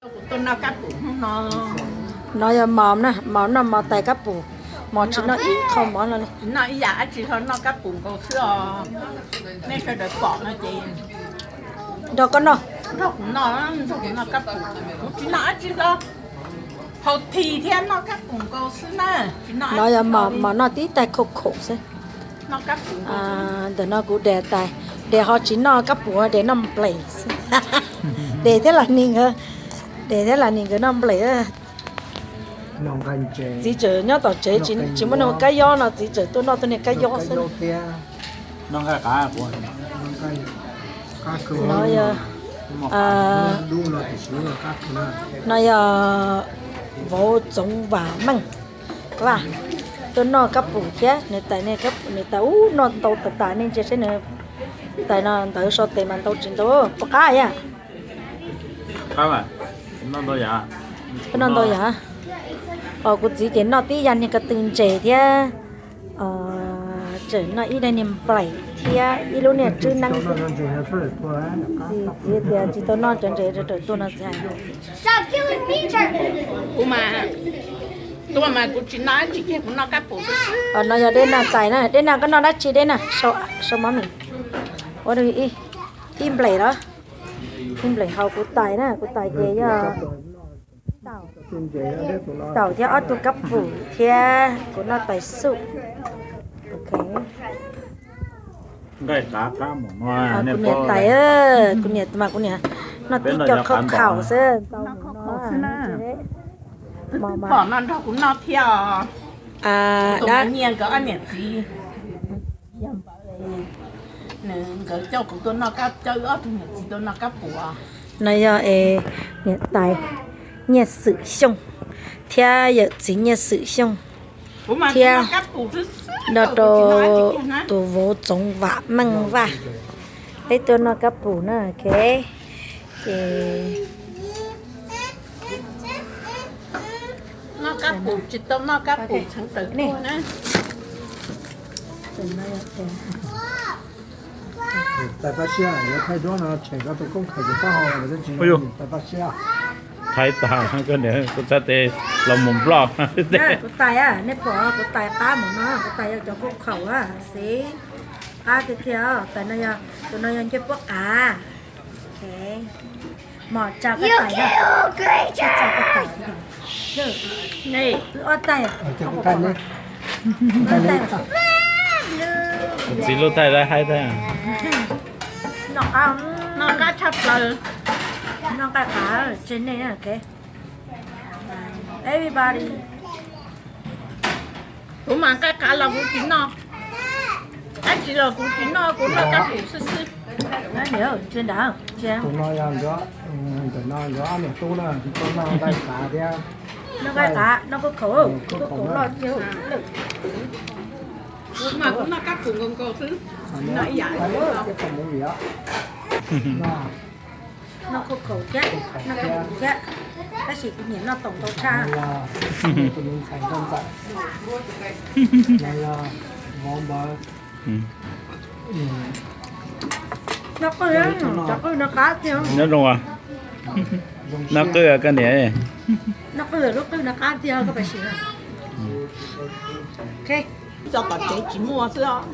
Kuv tuaj noj kab pum hnub no. No yog mos na, mos noj mos tais kab pum, mos tsis noj ib qho mov no li. Noj ib yam dab tsi ho noj kab pum nkaus xwb os. Nej sawv daws pom no ces nrog koj noj, nrog kuv noj, nrog kuv noj kab pum. Kuv tsis noj dab tsi os, haus thi thiab noj kab pum nkaus xwb na. No yog mos noj tib tais khaum khaum xwb. Ntawm no kuv Des tais, Des ho tsis noj kab pum, Des noj nples xwb. Des thiab Las Nis nkawd, Des thiab Las Nis nkawd noj nples. Txiv tseem nyob tom tsev tsis muaj niag kab yob no, txiv tseem tuaj noj tus niag kab yob xwb. No yog, no yog vauv Txoov Vam Meej Vaj, tuaj noj kab pum thiab nws tais, nws tais ub noj ntau tas tas, nej ntsia seb nws tais no ntawd so tes mas ntau tsis ntau, puas qab yam. Noj ntau yam. Os kuv txiv ces noj tib yam niag ko tw ntses thiab, tseem noj ib daig niag nplaim thiab ib lub niag tswb neeb xwb. Txiv tias tsis tau noj cov ntses raws tuaj no txiv hais. Kuv mas, tuaj mas kuv tsis noj dab tsi kiag, kuv noj kab pum xwb. No yog Dej Nag tais na, Dej Nag koj noj dab tsi Dej Nag? Sau mov mis. Ua ib nplaim los? Ib nplaim haus kuv tais na, kuv tais ces yog taum thiab ob tug kab pum thiab kuv noj tais xuj. Kuv niam tais, kuv niam mas kuv niam noj tib co khaub khaum xwb, ntau mus no. Pom no nrog kuv noj thiab os. Tus nyiag nkawd ob niam txiv, nkawd coj kuv tuaj noj kab, coj wb ob tug niam txiv tuaj noj kab pum. No yog es niam tais Nyiaj Xwm Xyooj thiab yawm txiv Nyiaj Xwm Xyooj thiab no rau tus vauv Txoov Vam Meej Vaj, peb tuaj noj kab pum na, ok. Ces noj kab pum tsis tau noj kab pum txheev tawm tuaj na. Tais Paj Siab, yuav thaij duab no tshem koj tus koob khaws tus taub hau, tais Paj Siab. Thaij tas, kuv txhais tes los mus nploj. Kuv tais, nej pom kuv tais qab mus no, kuv tais yog cov koob khaum xwb, qab tiag tiag. Tais no yog, tus no yog ncej puab qav. Mos tsa koj tais na. Wb ob tais. Txiv lub thaij lawv haib tag. Noj qab, noj qab tshaj plaws. Noj nqaij qav tseg nej na, ok. Everybody. Kuv mas nqaij qav los kuv tsis noj, dab tsi los kuv tsis noj, kuv noj kab pum xwb xwb. Tus no yog, ntawm no yog ob niam tub na, tsis tau noj nqaij qav thiab. Noj nqaij qav, noj khaub khaum, khaub khaum loj tiag. Kuv mas kuv noj kab pum nkaus nkaus xwb. Noj khaub khaum thiab, noj kab pum thiab, tab sis kuv nyiam noj taum ntau tshaj. Noj qwj, cov qwj no qab tiag. Nyob zoo, noj qwj koj niam. Noj qwj, lub qwj no qab tiag koj pais sim. Tso tom tsev tsis muaj xwb os.